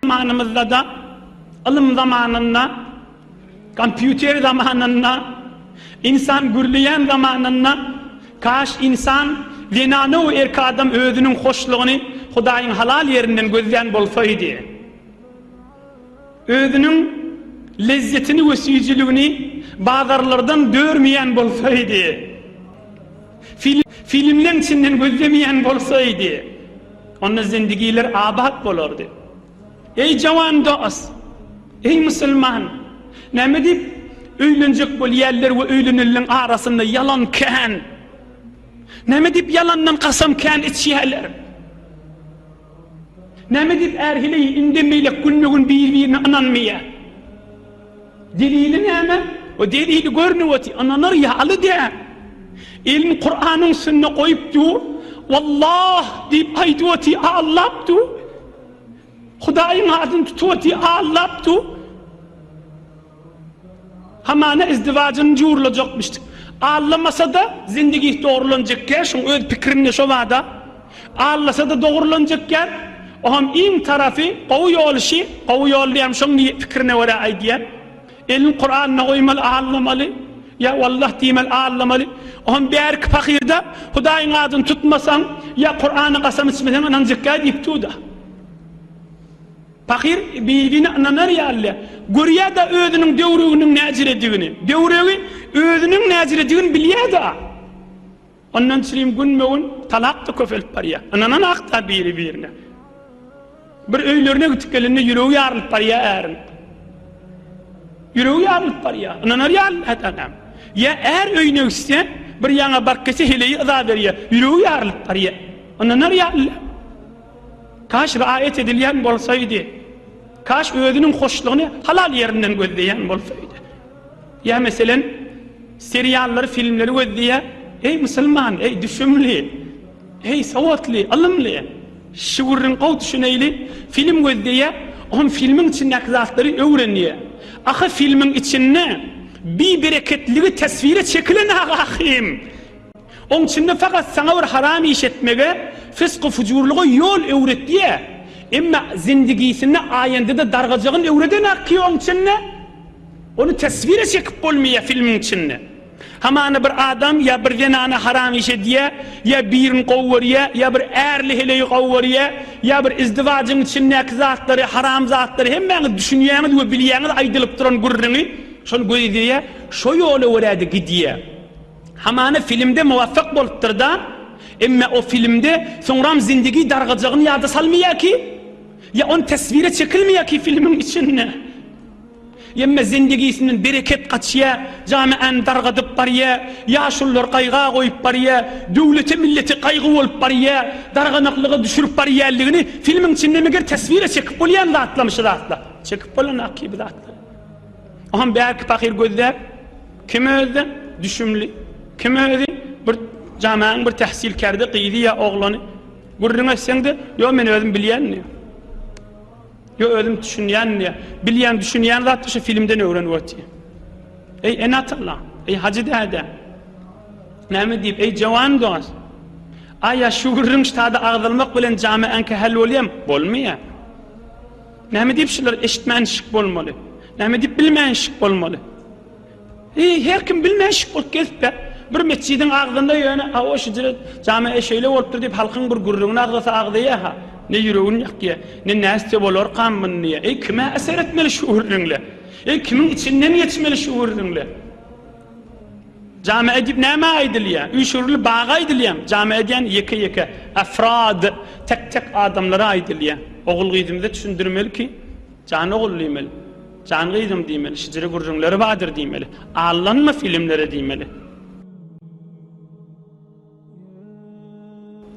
Zamanymyzda-da, ylym zamanynda, kompýuter zamanynda, ynsan gürleýän zamanynda, kaş ynsan, zenana we erkek adam özüniň hoşlugyny Hudaýyň halal ýerinden gözlän bolsaýdy. Özüniň lezzetini we süýjüligini bazarlardan dörmeýän bolsaýdy. Filmleň içinden gözlemeýän bolsaýdy. Onda zindigiler abat bolardy. Eý jawan dos! Eý musulman! Näme diýip öýlenjek bolýärler we öýlenenleň arasynda ýalan kän? Näme diýip ýalandan kasam kän içýärler? Näme diýip är heleý indem beýlek günbe-gün bir-birine ynanmaýar? Delili näme? O delili görnüp otyr, ynanar ýaly däl. Elini Kuranyň üstünde goýup dur, Wallah diýip aýdyp otyr, allap dur. Hudaýyň adyny tutup otyr, allap dur. Hamana izdiwajyny jurlajakmyşdyk. Allamasa-da zindigisi dogrulanjakýa, şoň öz pikirinde şo bada. Allasa-da dogrulanjakýar. Oňam iň tarapy gowy ýoly şi, gowy ýol diýýän şoň pikirine görä aýdýan. Elini Kuranyna goýmaly, allamaly. Ýa Wallah diýmeli, allamaly. Oňam bärki pahyrda Hudaýyň adyny tutmasaň, ýa Kurana kasam içmeseň ynanjakýa diýip dur-da. Pahyr bir-birine ynanar ýaly, görýär-de özüniň döwreginiň näjiredigini. Döwregi özüniň näjiredigini bilýär-de. Ondan çürim günbe-gün talak-da köpelip barýar. Ynananakda biri-birine. Bir öýlerine gidip gelende ýüregi ýarylyp barýar äriň. Ýüregi ýarylyp barýar. Ynanar ýaly adam. Ýa är öýüne gitse, bir ýaňa baryp gelse heleýi yza berýär. Ýüregi ýarylyp barýar. Ynanar ýaly. Kaş raýat edilýän bolsaýdy. Kaş özüniň hoşlugyny halal ýerinden gözleýän bolsaýdy. Ýa meselen, seriallary, filmleri gözleýär. Eý musulman, eý düşümli, eý sowatly, ylymly, şu gürrüň gowy düşüneýli, film gözleýär, oňam filmiň içindäki zatlary öwrenýär. Ahy filmiň içinde bibereketligi teswire çekilen ahym. Oň içinde fakat saňa bir haram iş etmege, fysky-fujurlyga ýol öwretýä. Emma zindigisinde aýendede dargajagyn öwredenak ki oň içinde. Ony teswire çekip bolmaýa filmiň içinde. Hamana bir adam ýa bir zenana haram iş edýä, ýa birini gowy görýä, ýa bir ärli heleýi gowy görýä, ýa bir izdiwajyň içindäki zatlary, haram zatlary hemmäňiz düşünýäňiz we bilýäňiz aýdylyp duran gürrüňi, şony gözleýä, şo ýola görä-de gidýä. Hamana filmde muwaffak bolupdyrda, emme o filmde soňram zindigi dargajagyny ýada salmaýa ki, ýa ony teswire çekilmeýä ki filmiň içinde. Emme zindigisinden bereket gaçýa, jamiany dargadyp barýa, ýaşulular gaýga goýup barýa, döwlete millete gaýgy bolup barýa, darganaklyga düşürip barýanlygyny filmiň içinde meger teswire çekip bolýan zatlarmy şu zatlar? Çekip bolanok ki bu zatlar. Oňam bärki pahyr gözläp Kim özi düşümli, kim özi bir jamaň bir tähsilkärde gyzy ýa oglany gürrüň etseň-de, ýo men özüm bilýän diýýär. Ýo özüm düşünýän diýýär. Bilýän, düşünýän zatdy şu filmden öwrenip otyr. Eý ene-atalar, eý hajy däde. Näme diýip, eý jawan dost. Aý ýa şu gürrüň ştada agzalmak bilen jamaňky hal bolýam? Bolmaýar. Näme diýip şular eşitmänşik bolmaly? Näme diýip bilmänşik bolmaly? Eý, her kim bilmänşik bolup gezip-de, bir metjidiň agzynda ýöne, Hawa, şu jire jame şeýle bolupdyr diýip, halkyň bir gürrüňini agzasa agzaýar-ha. Ne ýüregini ýakýar, ne nätse bolarkam muny diýýär. Eý, kime eser etmeli şu gürrüňle? Eý, kimiň içinden geçmeli şu gürrüňle? Jame diýip nämä aýdylýar? Üýşürili baga aýdylýarmy? Jame diýen ýeke-ýeke, afrad, tek-tek adamlara aýdylýar. Ogul-gyzymyza düşündirmeli ki, jan ogul diýmeli. Jan gyzym diýmeli, şijire gürrüňleri bardyr diýmeli. Aldanma filmlere diýmeli.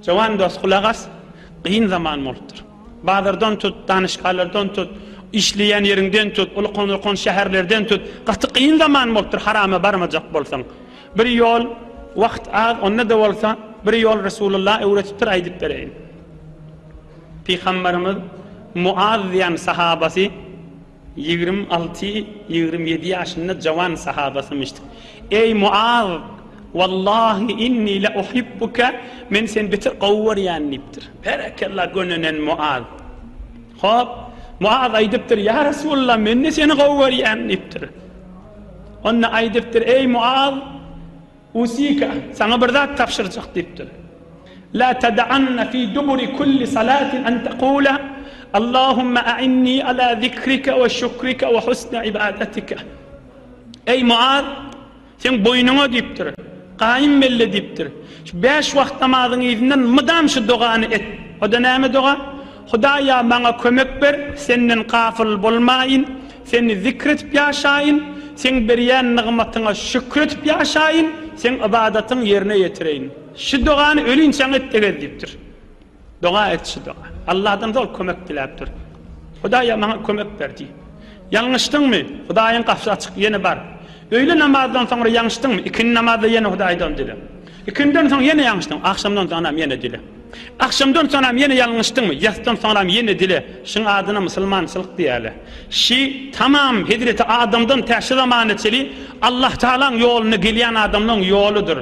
Jowan dost gulak as, kyn zaman bolupdyr. Bazardan tut, danyşgalardan tut, işleýän ýeriňden tut, ulkan-ulkan şäherlerden tut, gaty kyn zaman bolupdyr harama barmajak bolsaň. Bir ýol, wagt az, onda-da bolsa, bir ýol Resulullah öwretipdir aýdyp bereýin. Pygamberimiz Muaz diýen sahabasy. 26, 27 ýaşynda jawan sahabasymyşdyk. Eý Muaz, wallahi inni le uhibbuke, men seni beter gowy görýän diýipdir. Berekella gönenen Muaz. Hop, Muaz aýdypdyr, Ýa Resulallah, men-de seni gowy görýän diýipdir. Onda aýdypdyr, Eý Muaz, Usika, saňa bir zat tabşyrjak diýipdir. La tada'anna fi duburi kulli salatin an taqula, Allahumma a'inni ala zikrika we şükrika we husni ibadatika. Eý Muaz, seň boýnuňa diýipdir. Gaýym belle diýipdir. Şu bäş wagt namazyň yzyndan mydam şu dogany et. O-da näme doga? Hudaýa maňa kömek ber, senden gafyl bolmaýyn, Seni zikr edip ýaşaýyn, Seň berýän nygmatyňa şükür edip ýaşaýyn, Seň ybadatyňy ýerine ýetireýin. Şu dogany ölinçäň et-de gez diýipdir. Doga et şu doga. Allahdan zol kömek diläp dur. Hudaýa maňa kömek ber diý. Ýalňyşdyňmy? Hudaýyň gapysy açyk, ýene bar. Öýle namazdan soňra ýalňyşdyňmy? Ikindi namazda ýene Hudaýdan dile. Ikindiden soň ýene ýalňyşdyň, agşamdan soňram ýene dile. Agşamdan soňram ýene ýalňyşdyňmy? Ýasdan soňram ýene dile. Şuň adyna musulmançylyk diýýärler. Şi tamam hezreti Adamdan tä şu zamana çeli Allah Tagalaň ýoluna gelýän adamlaň ýoludyr.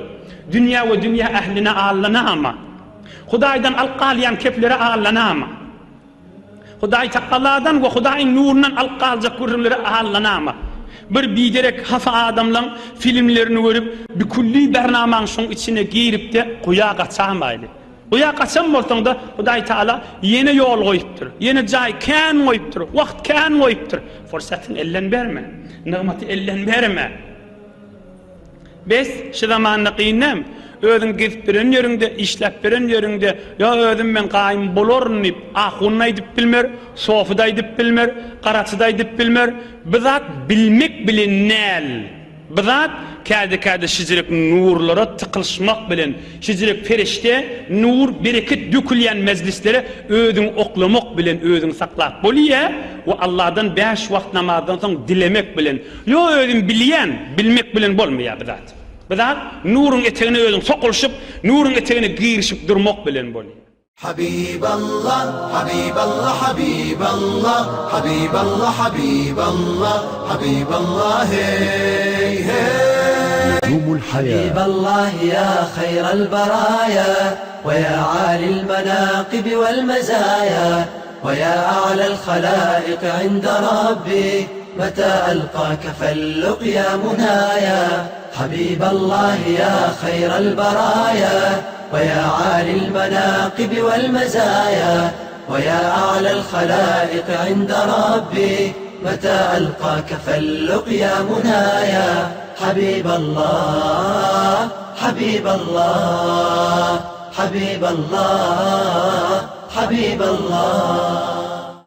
Dünýä we dünýä ähline allanama. Hudaýdan alyp galýan keplere allanama. Hudaý Tagaladan we Hudaýyň nurundan alyp galjak gürrüňlere allanama. Bir biderek hapa adamlaň filmlerini görüp, bikülli bernamaň şoň içine giripde guýa gaçamaýly. Guýa gaçan bolsaňda Hudaý Tagala ýene ýol goýupdyr. Ýene jaý kän goýupdyr, wagt kän goýupdyr. Fursatyny elden berme. Nygmaty elden berme. Bes, şu zamanda kyn dämi? Özüň gezip ýören ýeriňde, işläp ýören ýeriňde, ýa özüm men gaýym bolaryn diýip, ahun-da aýdyp bilmer, sofy-da aýdyp bilmer, garaçy-da aýdyp bilmer. Bu zat bilmek bilen däl. Bu zat käde-käde şijirek nurlara tykylyşmak bilen, şijirek perişde, nur, bereket dökülýän mejlislere özüňi oklamak bilen özüňi saklap bolýar we Allahdan bäş wagt namazdan soň dilemek bilen. Ýo özüm bilýän, bilmek bilen bolmaýar bu zat. Bu zat nuruň etegine özüň sokulyşyp, nuruň etegine girişip durmak bilen bolýar. Habiballa, Habiballa, Habiballa, Habiballa, Habiballa, Habiballa hey hey. نجوم الحياة حبيب الله يا خير البرايا ويا عالي المناقب والمزايا ويا أعلى الخلائق عند ربي متى ألقاك فاللقيا منايا حبيب الله يا خير البرايا ويا عالي المناقب والمزايا ويا أعلى الخلائق عند ربي متى ألقاك فاللقيا منايا حبيب الله حبيب الله حبيب الله حبيب الله.